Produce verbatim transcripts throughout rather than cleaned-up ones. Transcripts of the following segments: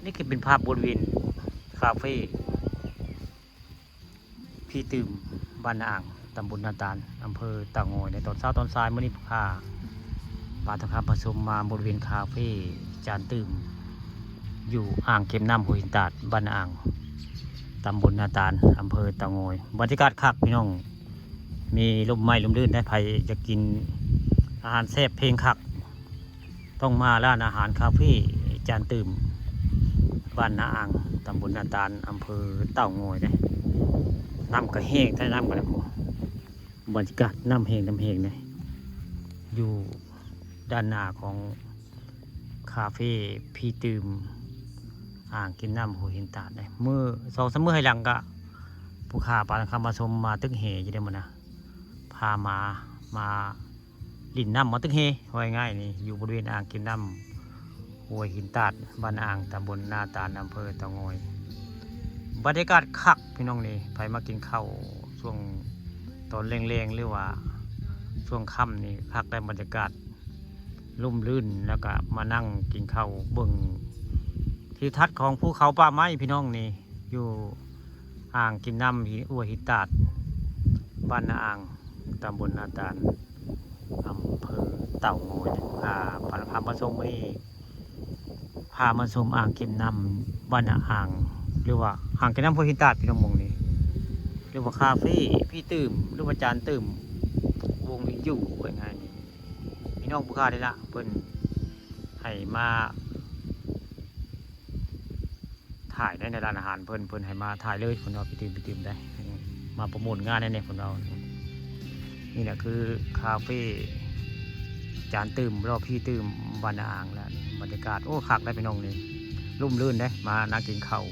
นี่คือเป็นภาพบริเวณคาเฟ่พี่ตื่ม บ้านนาอ่าง ตำบลนาตาล อำเภอเต่างอย ในตอนเช้าตอนสายมื้อนี้ พาปาทองคำมาชมมาบริเวณคาเฟ่จานตื่ม อยู่อ่างเก็บน้ำห้วยหินตาด บ้านนาอ่าง ตำบลนาตาล อำเภอเต่างอย บรรยากาศคักพี่น้อง มีร่มไม้ร่มรื่นได้ ไผอยากกินอาหารแซ่บเพลงคัก ต้องมาร้านอาหารคาเฟ่จานตื่ม บ้านนาอ่าง ตำบลนาตาล อำเภอเต่างอยเด้ น้ำก็แห้ง ถ้าน้ำก็ได้ บรรยากาศน้ำแห้ง น้ำแห้งเด้ อยู่ด้านหน้าของคาเฟ่พี่ตื่ม อ่างกินน้ำห้วยหินตาดเด้ มื้อสองสามมื้อให้หลังก็ ผู้ข้าปาทองคำมาชมมาตึกแหอยู่เด้มื้อนะ พามา มา หลิ้นน้ำมาตึกแห ว่าง่ายๆนี่ อยู่บริเวณอ่างกินน้ำห้วยหินตาด บ้านอ่าง ตำบลนาตาล อำเภอเต่างอย บรรยากาศคักพี่น้องนี่ ไผมากินข้าวช่วงตอนแลงๆ หรือว่าช่วงค่ำนี่ คักได้บรรยากาศร่มรื่น แล้วก็มานั่งกินข้าวเบิ่งทิวทัศน์ของภูเขาป่าไม้พี่น้องนี่ อยู่อ่างกินน้ำหิน ห้วยหินตาด บ้านนาอ่าง ตำบลนาตาล อำเภอเต่างอย พา พา พามาชมมื้อนี้ พามาชมอ่างกินน้ำบ้านนาอ่าง หรือว่าอ่างกินน้ำห้วยหินตาดพี่น้อง หม่องนี้ หรือว่าคาเฟ่พี่ตื่ม หรือว่าจานตื่ม วงวิทยุ ว่าง่ายนี่ พี่น้องผู้ข้านี่ละ เพิ่นให้มา ถ่ายได้ในร้านอาหารเพิ่น เพิ่นให้มาถ่ายเลย เพิ่นว่าไปตื่ม ไปตื่มได้ มาโปรโมทงานแน่ๆ เพิ่นว่า นี่แหละคือคาเฟ่จานตื่ม หรือว่าพี่ตื่ม บ้านนาอ่างแล้วนี่ บรรยากาศ โอ้ คักได้พี่น้องนี่ ร่มรื่นเด้ มานั่งกินข้าว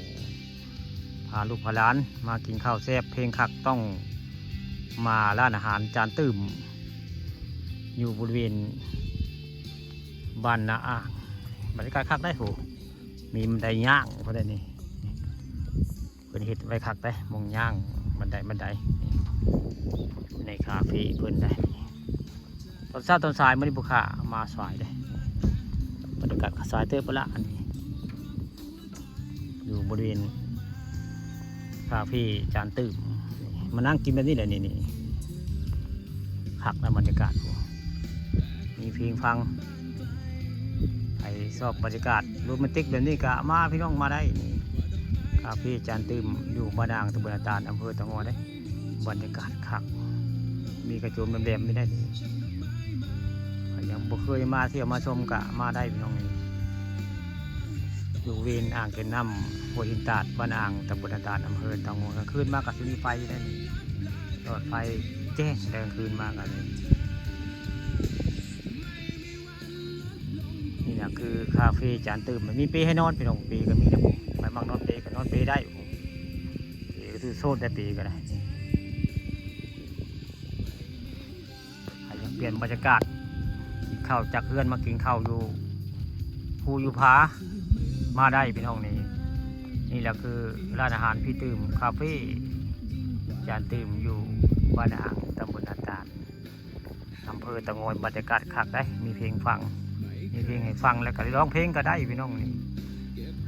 พาลูกพาหลานมากินข้าวแซ่บ เพลงคัก ต้องมาร้านอาหารจานตื่ม อยู่บริเวณบ้านนาอ่าง บรรยากาศคักได้ โห มีบันไดย่างพอได้นี่ เพิ่นเฮ็ดไว้คักเด้ หม่องย่าง บันได บันได นี่ ในคาเฟ่เพิ่นได้ ตอนเช้าตอนสายมื้อนี้ผู้ข้ามาสายเด้ บรรยากาศก็สายเติบพุ้นละ อันนี้ อยู่บริเวณคาเฟ่จานตื่ม มานั่งกินแบบนี้แหละ นี่ นี่ คักนะบรรยากาศ มีเพลงฟัง ไผชอบบรรยากาศโรแมนติกแบบนี้ก็มาพี่น้องมาได้นี่ คาเฟ่จานตื่ม อยู่บ้านนาอ่าง ตำบลนาตาล อำเภอเต่างอยเด้ บรรยากาศคัก มีกระโจมแหลมๆ นี่ได้นี่ ใผยังบ่เคยมาเที่ยวมาชมก็มาได้พี่น้องนี่ อยู่บริเวณอ่างเก็บน้ำห้วยหินตาด บ้านนาอ่าง ตำบลนาตาล อำเภอเต่างอย กลางคืนมาก็สิมีไฟอยู่ได้นี่ หลอดไฟแจ้ง กลางคืนมาก็เลย นี่นะคือคาเฟ่จานตื่ม มันมีเปลให้นอนพี่น้อง เปลก็มีนะผม ไผมักนอนเปลก็นอนเปลได้ผม เปลก็ถือโซนได้ เปลก็ได้ ใผอยากเปลี่ยนบรรยากาศ กินข้าวจากเฮือนมากินข้าวอยู่ภูอยู่ผา มาได้พี่น้องนี่ นี่แหละคือร้านอาหารพี่ตื่มคาเฟ่จานตื่ม อยู่บ้านนาอ่าง ตำบลนาตาล อำเภอเต่างอย บรรยากาศคักได้ มีเพลงฟัง มีเพลงให้ฟัง แล้วก็ร้องเพลงก็ได้พี่น้องนี่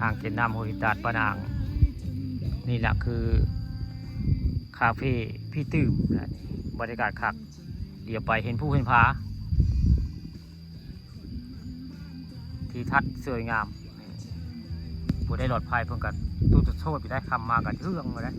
อ่างเก็บน้ำห้วยหินตาด บ้านนาอ่าง นี่แหละคือคาเฟ่พี่ตื่มนะ บรรยากาศคัก เดี๋ยวไปเห็นภูเห็นผา ทิวทัศน์สวยงาม ผู้ได้หลอดไฟเพิ่นก็ตู้จะโชดอยู่ได้ ค่ำมาก็เทื่องเลยนะ